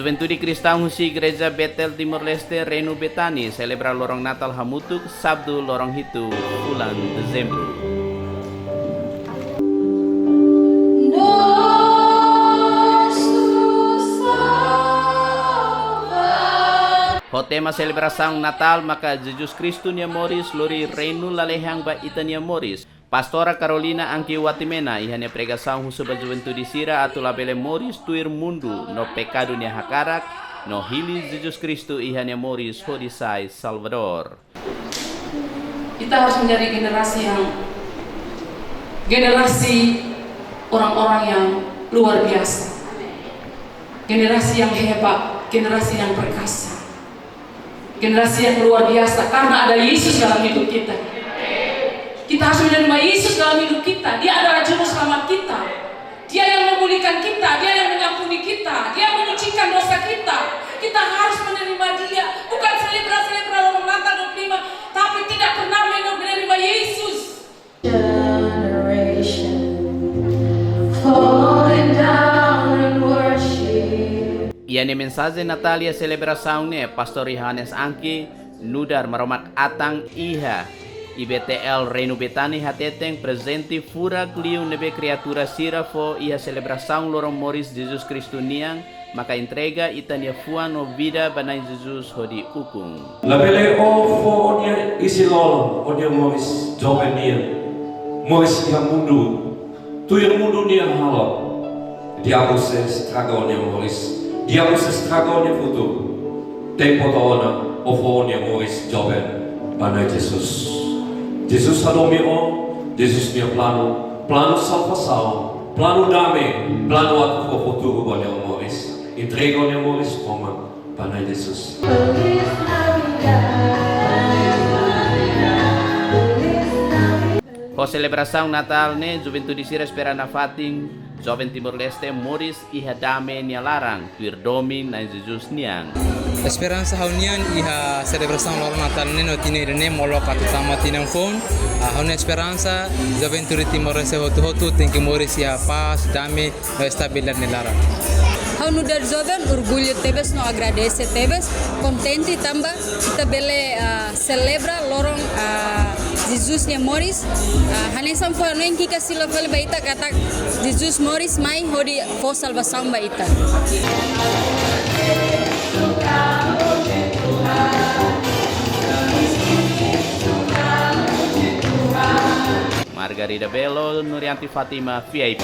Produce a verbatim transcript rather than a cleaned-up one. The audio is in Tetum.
Juventude Kristaun husi Igreja Betel Timor-Leste, Reino Betani, selebra loron Natal hamutuk, Sábadu, loron hitu fulan Dezembru. Ho tema selebrasaun Natal maka Jesus Kristu nia moris lori reinu lalehan ba ita-nia moris. Pastora Carolina Anki Watimena iha nia pregasaun husu ba juventude sira atu labele moris tuir mundu no pekadu nia hakarak, no hili Jesus Kristu iha nia moris hodi sai Salvadór. Kita harus menjadi generasi yang, generasi orang-orang yang luar biasa. Generasi yang hebat, generasi yang perkasa. Generasi yang luar biasa karena ada Yesus dalam hidup kita. Kita harus menerima Yesus dalam hidup kita. Dia adalah juru selamat kita. Dia yang memulihkan kita, dia yang mengampuni kita, dia yang menyucikan dosa kita. Kita harus menerima dia. Bukan selebra-selebra loron Natal dua puluh lima, tapi tidak pernah menerima Yesus. Generation falling down in worship. Iha nia mensajen Natal iha selebrasaun ne'e, Pastór Johannes Anki nu'udar Maromak atan iha I B T L Reino Betani hateten prezente furak liu ne'ebé kriatura sira fó iha selebrasaun loron moris Jesus Kristu nian, maka entrega ita-nia fuan no vida ba Na'i Jesus hodi ukun. Labele ó fó ó-nia isin-lolon, ó-nia moris joven nian, moris iha mundu, tuir mundu nia halo. Diabu sei estraga ó-nia moris, diabu sei estraga ó-nia futuru. Tempu to'o ona ó fó ó-nia moris joven ba Na'i Jesus. Jesus hadomi ó, Jesus nia planu, planu salvasaun, planu dame, planu atu fó futuru ba ó-nia moris. Entrega ó-nia moris tomak ba Na'i Jesus. Ho selebrasaun Natal ne'e, juventude sira espera nafatin joven Timor-Leste moris iha dame nia laran, tuir domin Na'i Jesus nian. Esperansa ha'u-nian iha selebrasaun loron Natal ne'e no tinan ida-ne'e molok atu tama tinan foun. Ah, ha'u-nia esperansa, juventude Timor-Leste hotu-hotu tenke moris iha pás, dame, no estabilidade nia laran. Ha'u nu'udar joven orgullu tebes no agradese tebes, kontente tanba ita bele, ah, selebra loron, ah, Jesus nia moris. Ah, hanesan fó hanoin ki'ik sila fali ba ita katak Jesus moris mai hodi fó salvasaun ba ita. Margarida Belo, Nurianti Fatima, V I P.